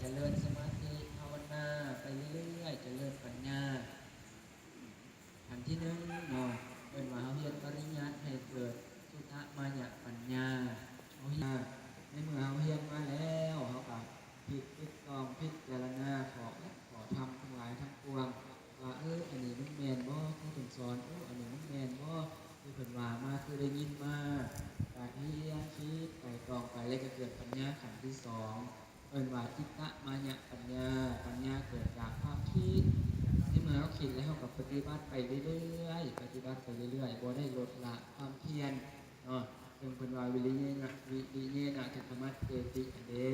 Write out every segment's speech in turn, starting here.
ຈະເລີນສະມາທິພາວະນາໄປເລື້ອຍໆ ຈະເລີນປັນຍາ. ຂັ້ນທີໜຶ່ງເນາະ ເອີ້ນວ່າເຮົາຮຽນປະລິຍັດໃຫ້ເກີດສຸຕະມາຍະປັນຍາ. ເຮົາຮຽນ ໃນເມື່ອເຮົາຮຽນມາແລ້ວ ເຮົາກໍພິກ ຕຶກຕອງ ພິຈາລະນາຂໍ້ ຂໍ້ທຳທັງຫຼາຍທັງປວງ ວ່າ ເອີ ອັນນີ້ມັນແມ່ນບໍ່ ຄືເພິ່ນສອນ? ໂອ້ ອັນນີ້ມັນແມ່ນບໍ່ ຄືເພິ່ນວ່າມາ ຄືໄດ້ຍິນມາ? ກະຮຽນຄິດໄຕ່ຕອງໄປ ແລ້ວກໍເກີດປັນຍາຂັ້ນທີສອງ ເອີ້ນວ່າຈິດຕະມາຍະປັນຍາ. ປັນຍາເກີດຈາກຄວາມຄິດ. ໃນເມື່ອເຮົາຄິດແລ້ວ ເຮົາກໍປະຕິບັດໄປເລື້ອຍໆ ປະຕິບັດໄປເລື້ອຍໆ ບໍ່ໄດ້ລົດລະຄວາມພຽນເນາະ. ເຊິ່ງເພິ່ນວ່າ ວິລິເຍນະ ວິລິເຍນະ ທຸກຂະມັດເຈຕິ ຫັ້ນເດ້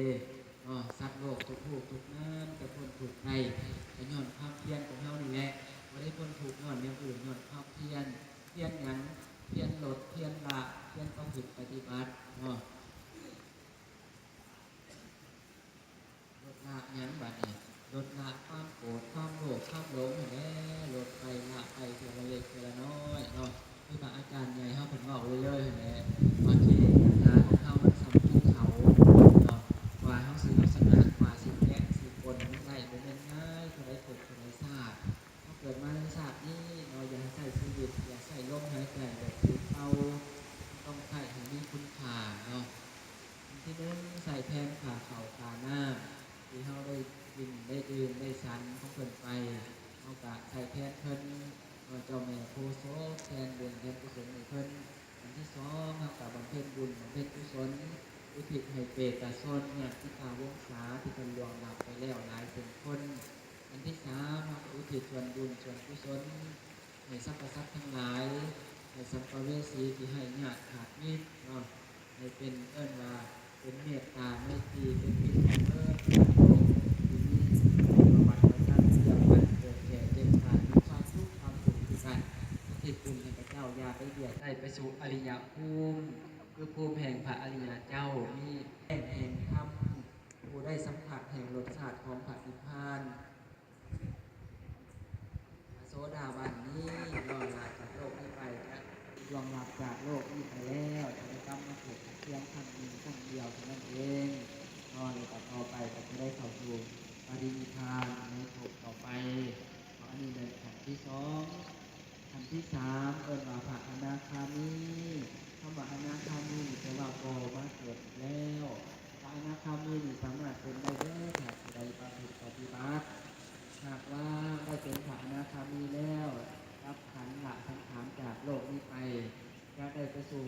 ເນາະ. ສັດໂລກທຸກຮູບທຸກນາມຈະພົ້ນທຸກໄດ້ ກໍຍ້ອນຄວາມພຽນຂອງເຮົານີ້ແຫຼະ. ບໍ່ໄດ້ພົ້ນທຸກຍ້ອນແນວອື່ນ ຍ້ອນຄວາມພຽນ. ພຽນຫຍັງ? ພຽນລົດ ພຽນລະ ພຽນປະພຶດປະຕິບັດເນາະ. ລົດລະຫຍັງບາດນີ້? ລົດລະຄວາມໂກດ ຄວາມໂລບ ຄວາມຫຼົງຫັ້ນແຫຼະ. ລົດໄປ ລະໄປ ເທື່ອລະເລັກເທື່ອລະນ້ອຍເນາະ. ຄືພະອາຈານໃຫຍ່ເຮົາເພິ່ນເວົ້າເລື້ອຍໆຫັ້ນແຫຼະ ວ່າກິເລດຕັນຫາຂອງເຮົາມັນສ່ຳກິນເຂົ້າເນາະ. ກວ່າເຮົາຊິເອົາຊະນະ ກວ່າຊິແກະຊິປົນມັນໄດ້ ບໍ່ແມ່ນງ່າຍ ເທົ່າໃດພົບເທົ່າໃດຊາດ. ເຮົາເກີດມາໃນຊາດນີ້ເນາະ ຢ່າໃຫ້ໃຊ້ຊີວິດ ຢ່າໃຊ້ລົມຫາຍໃຈແບບສູນເປົ່າ ຕ້ອງໃຊ້ໃຫ້ມີຄຸນຄ່າເນາະ. ອັນທີໜຶ່ງ ໃຊ້ແທນຄ່າເຂົ້າຄ່ານ້ຳ ທີ່ເຮົາໄດ້ກິນໄດ້ດື່ມໄດ້ສັນຂອງເພິ່ນໄປ ເຮົາກະໃຊ້ແທນເພິ່ນ ເອີ ເຈົ້າແມ່ໂພສົບ ແທນບຸນແທນກຸສົນໃຫ້ເພິ່ນ. ອັນທີສອງ ເຮົາກະບຳເພັນບຸນບຳເພັນກຸສົນ ອຸທິດໃຫ້ເປຕະຊົນ ຍາດຕິກາວົງສາທີ່ເພິ່ນລ່ວງລັບໄປແລ້ວຫຼາຍເປັນຄົນ. ອັນທີສາມ ເຮົາກໍອຸທິດສ່ວນບຸນສ່ວນກຸສົນໃຫ້ສັບພະສັດທັງຫຼາຍ ໃຫ້ສຳປະເວສີທີ່ໄຮ້ຍາດຂາດມິດເນາະ ໃຫ້ເປັນ ເອີ້ນວ່າເປັນເມດຕາໄມຕີ ເປັນມິດໃຫ້ເບິດທຸກໂລກທີ່ມີປະຫວັດປະຈຳດຽວກັນ ເກີດແກ່ເຈັບຕາຍ ມີຄວາມທຸກຄວາມທຸກຄືກັນ. ອຸທິດບຸນໃຫ້ພະເຈົ້າ ຢ່າໄປບຽດ ໄດ້ໄປສູ່ອະລິຍະພູມ ຄືພູມແຫ່ງພະອະລິຍະເຈົ້າ ມີແຫ່ງ ແຫ່ງທຳ ຜູ້ໄດ້ສຳຜັດແຫ່ງລົດຊາດຂອງພະນິບພານ. ພະໂສດາບັນນີ້ເນາະ ລາຈາກໂລກນີ້ໄປ ຈະລ່ວງລັບຈາກໂລກນີ້ໄປແລ້ວ ຈະໄດ້ກັບມາເກີດເປັນພຽງຄັ້ງໜຶ່ງຄັ້ງດຽວເທົ່ານັ້ນເອງເນາະ. ແລ້ວກໍຕໍ່ໄປກໍຈະໄດ້ເຂົ້າສູ່ປະລິນິບພານໃນພົບຕໍ່ໄປ. ອັນນີ້ແມ່ນຂັ້ນທີສອງ. ຂັ້ນທີສາມ ເອີ້ນວ່າພະອະນາຄາມີ. ຄຳວ່າອະນາຄາມີນີ້ແປວ່າບໍ່ມາເກີດອີກແລ້ວ. ພະອະນາຄາມີນີ້ສາມາດເປັນໄດ້ເດີ ຖ້າຜູ້ໃດປະພຶດປະຕິບັດ. ຫາກວ່າໄດ້ເປັນພະອະນາຄາມີແລ້ວ ດັບຂັນລະສັງຂານຈາກໂລກນີ້ໄປ ຈະໄດ້ໄປສູ່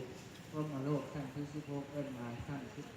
ພົມມະໂລກຊັ້ນທີສິບຫົກ ເອີ້ນວ່າຊັ້ນສຸດ